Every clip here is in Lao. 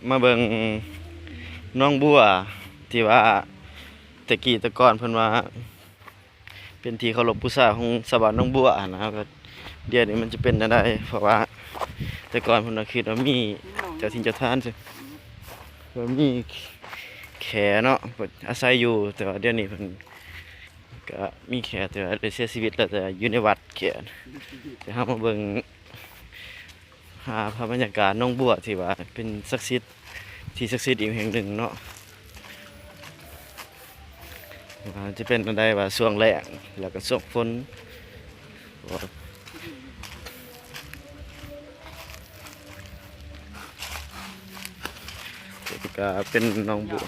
ມາເບິ່ງໜອງບົວ ທີ່ວ່າແຕ່ກີ້ແຕ່ກ່ອນເພິ່ນວ່າ ເປັນທີ່ເຄົາລົບບູຊາຂອງຊາວບ້ານໜອງບົວຫັ້ນນະ. ກໍດຽວນີ້ມັນຈະເປັນແນວໃດ? ເພາະວ່າແຕ່ກ່ອນເພິ່ນວ່າຄິດວ່າມີເຈົ້າຖິ່ນເຈົ້າຖານ ວ່າມີແຂເນາະ ອາໄສຢູ່, ແຕ່ວ່າດຽວນີ້ເພິ່ນ ກະມີແຂ ແຕ່ວ່າໄດ້ເສຍຊີວິດແລ້ວ, ແຕ່ຢູ່ໃນວັດແຂ. ແຕ່ເຮົາມາເບິ່ງ ຫາພາບບັນຍາກາດໜອງບົວ ທີ່ວ່າເປັນສັກສິດ ທີ່ສັກສິດອີກແຫ່ງໜຶ່ງເນາະ ວ່າຈະເປັນແນວໃດ ວ່າຊ່ວງແລ້ງ ແລ້ວກໍຊ່ວງຝົນ. ກໍເປັນໜອງບົວ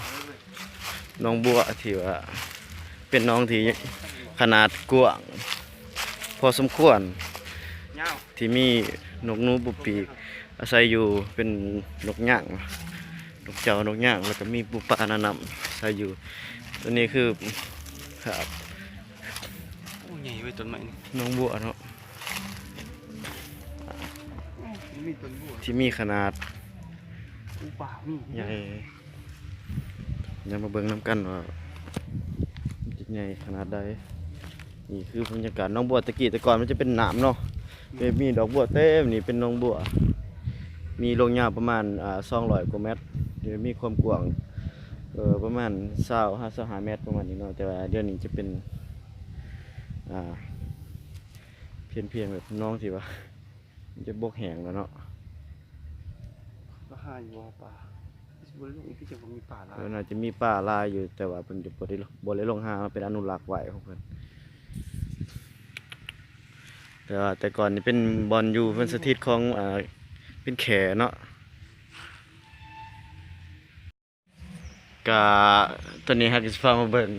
ໜອງບົວທີ່ວ່າເປັນໜອງທີ່ຂະໜາດກວ້າງພໍສົມຄວນ ທີ່ມີນົກໜູປົກປີກອາໄສຢູ່ ເປັນນົກຍ່າງ ນົກເຈົ້າ ນົກຍ່າງ ແລ້ວກໍມີປູປາໜ້ານ້ຳອາໄສຢູ່. ຕົວນີ້ຄື ໂອ້ ໃຫຍ່ເວີຍ ຕົ້ນໄມ້ນີ້ ໜອງບົວເນາະ ມີຕົ້ນບົວ ທີ່ມີຂະໜາດ ປູປາມີ ໃຫຍ່. ດຽວມາເບິ່ງນຳກັນວ່າມັນຈະໃຫຍ່ຂະໜາດໃດ. ນີ້ຄືບັນຍາກາດໜອງບົວແຕ່ກີ້ແຕ່ກ່ອນມັນຈະເປັນນ້ຳເນາະ ແບບມີດອກບົວເຕັມ. ນີ້ເປັນໜອງບົວ ມີລວງຍາວປະມານ ອ່າ ສອງຮ້ອຍກວ່າແມັດ ແລ້ວມີຄວາມກວ້າງ ເອີ ປະມານຊາວຫາຊາວຫ້າແມັດ ປະມານນີ້ເນາະ. ແຕ່ວ່າດຽວນີ້ຈະເປັນ ອ່າ ພຽງ ພຽງແບບໜອງທີ່ວ່າ ມັນຈະບົກແຫ້ງແລ້ວເນາະ. ລະຫາຢູ່ບໍ່ປາ? ຄືຊິບໍ່ໄດ້ລົງ ຄືຈັ່ງວ່າມີປາຫຼາຍ. ເອີ ໜ້າຈະມີປາຫຼາຍຢູ່ ແຕ່ວ່າເພິ່ນຈະບໍ່ໄດ້ ບໍ່ໄດ້ລົງຫາ ເປັນອະນຸລັກໄວ້ຂອງເພິ່ນ. ແຕ່ວ່າແຕ່ກ່ອນນີ້ເປັນບ່ອນຢູ່ເພິ່ນສະຖິດຂອງ ເປັນແຂເນາະ. ກະ ຕົວນີ້ເຮົາກະຊິພາມາເບິ່ງ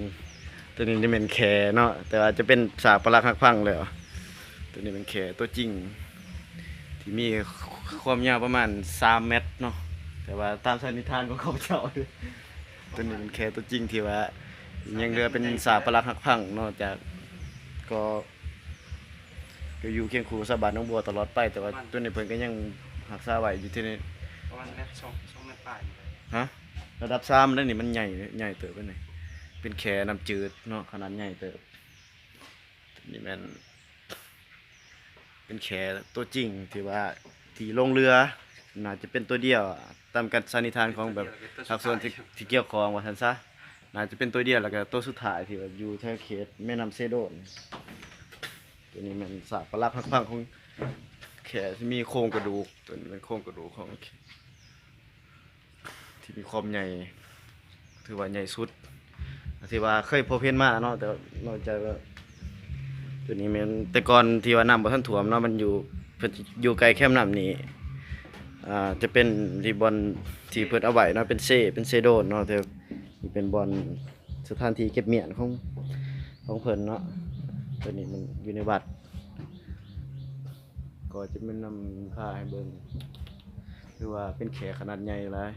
ຕົວນີ້ຈະແມ່ນແຂເນາະ ແຕ່ວ່າຈະເປັນຊາກປະຫຼັກຫັກພັງແລ້ວ. ຕົວນີ້ແມ່ນແຂຕົວຈິງ ທີ່ມີຄວາມຍາວປະມານສາມແມັດເນາະ ແຕ່ວ່າຕາມສັນນິຖານຂອງຂ້າພະເຈົ້າ. ຕົວນີ້ແມ່ນແຂຕົວຈິງທີ່ວ່າຍັງເຫຼືອເປັນຊາກປະຫຼັກຫັກພັງເນາະ ຈາກ ກໍ ກໍຢູ່ຄຽງຄູ່ຊາວບ້ານໜອງບົວຕະຫຼອດໄປ ແຕ່ວ່າ ປະມານ ຕົວນີ້ເພິ່ນກໍຍັງຮັກສາໄວ້ຢູ່ທີ່ນີ້ ປະມານແມັດ ສອງ ສອງແມັດປາຍນີ້ແຫຼະ. ຮະ? ລະດັບສາມເດ້ນີ້ ມັນໃຫຍ່ ໃຫຍ່ເຕີບເດ້ນີ້ ເປັນແຂນ້ຳຈືດເນາະ ຂະໜາດໃຫຍ່ເຕີບ. ນີ້ແມ່ນເປັນແຂຕົວຈິງທີ່ວ່າ ທີ່ລົງເຮືອ ໜ້າຈະເປັນຕົວດຽວ ຕາມການສັນນິຖານຂອງແບບ ພາກສ່ວນທີ່ ທີ່ກ່ຽວຂ້ອງວ່າຊັ້ນຊະ ໜ້າຈະເປັນຕົວດຽວ ແລ້ວກໍຕົວສຸດທ້າຍທີ່ວ່າຢູ່ແຖວເຂດແມ່ນ້ຳເຊໂດນ. ຕົວນີ້ແມ່ນຊາກປະຫຼັກຫັກພັງຂອງແຂ ທີ່ມີໂຄງກະດູກ ຕົວນີ້ແມ່ນໂຄງກະດູກຂອງແຂ ທີ່ມີຄວາມໃຫຍ່ ຖືວ່າໃຫຍ່ສຸດທີ່ວ່າເຄີຍພົບເຫັນມາເນາະ. ແຕ່ນອກຈາກວ່າ ຕົວນີ້ແມ່ນແຕ່ກ່ອນທີ່ວ່ານ້ຳບໍ່ທັນຖ້ວມເນາະ ມັນຢູ່ ເພິ່ນຢູ່ໃກ້ແຄມນ້ຳນີ້ ອ່າ ຈະເປັນທີ່ບ່ອນທີ່ເພິ່ນເອົາໄວ້ເນາະ ເປັນເຊ ເປັນເຊໂດນເນາະ. ແຕ່ນີ້ເປັນບ່ອນ ສະຖານທີ່ເກັບມ້ຽນຂອງ ຂອງເພິ່ນເນາະ. ຕົວນີ້ມັນຢູ່ໃນວັດ ກໍຈະແມ່ນນຳພາໃຫ້ເບິ່ງ ຖືວ່າເປັນແຂຂະໜາດໃຫຍ່ຫຼາຍ.